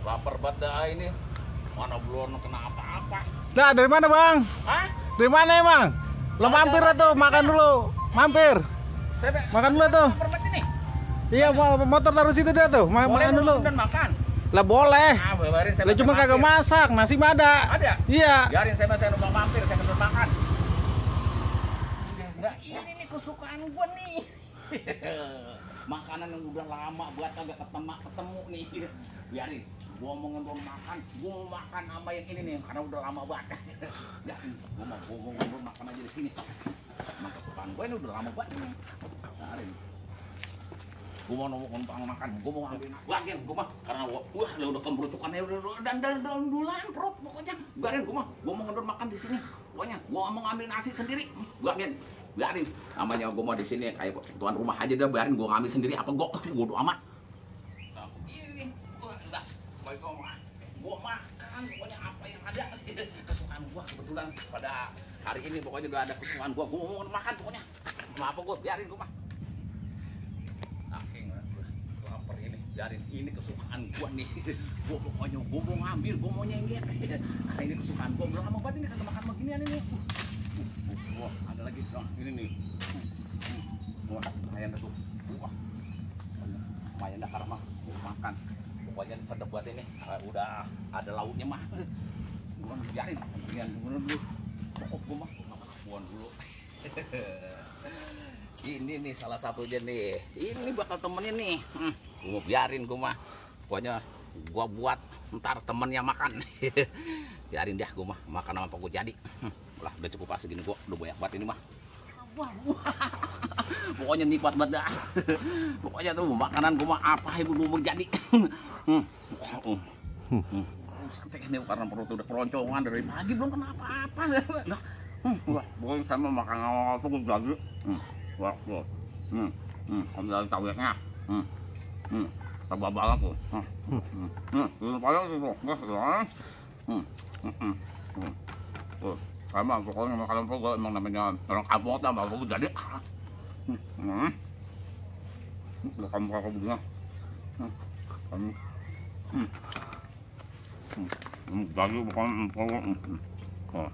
Lapar banget dah ini. Mana belum kena apa-apa. Nah, dari mana bang? Hah? Dari mana emang? Lo mampir tuh, makan dulu. Mampir. Makan dulu tuh. Lapar banget ini. Iya, motor taruh situ dia tuh. Makan dulu. Dan makan. Lah boleh. Ah, biarin saya. Lah cuma kagak masak, nasi mah ada. Ada? Iya. Biarin saya numpang mampir, saya kedua makan. Nah, ini nih kesukaan gua nih. Makanan yang udah lama buat kagak ketemu nih. Biarin, gua mau ngendor makan, gua mau makan sama yang ini nih karena udah lama banget. Ya, gua mau ngendor makan aja di sini. Emang kesukaan gua ini udah lama banget nih. Biarin. Gua mau numpang makan, gua mau ambil bagian gua mah karena wah udah kemerutukannya udah dan dulan perut pokoknya. Biarin gua mau ngendor makan di sini. Pokoknya gua mau ngambil nasi sendiri. Biarin namanya gue mau di sini kayak tuan rumah aja dah, biarin gue ngambil sendiri apa gue bodo amat. Nah begini gue makan pokoknya apa yang ada kesukaan gue kebetulan pada hari ini pokoknya udah ada kesukaan gue mau makan pokoknya apa gue biarin gue mah saking lapar ini biarin ini kesukaan gue nih gue pokoknya gue mau ngambil gue mau nyengget nah ini kesukaan gue udah lama banget ini kagak makan beginian ini. Wah, ada lagi. Nah, ini nih. Wah, lumayan dah tuh. Wah. Lumayan dah karena mah makan. Pokoknya sedap buat ini. Udah ada lauknya mah. Gua biarin. Biarin dulu. Pokok gua mah buan dulu. Ini nih salah satunya nih. Ini bakal temennya nih. Gua biarin gua mah. Pokoknya gua buat ntar temennya makan. Biarin dah gua mah makan apa gua jadi. Lah udah cukup pas segini gua udah banyak banget ini mah. Wah. Pokoknya nikmat banget dah. Pokoknya tuh makanan gua mah apa yang gua mau jadi. Santai ini karena perut udah keroncongan dari pagi belum kena apa-apa. Nah, wah, boleh sama makan apa gua jadi. Wah, tuh. Ambil taweknya. Tambah banget tuh. Ini payah tuh. Tuh. Sama pokoknya makanan pokok emang namanya orang kampung tambah bagus jadi udah kamu kakak begini kamu jadi pokoknya pokok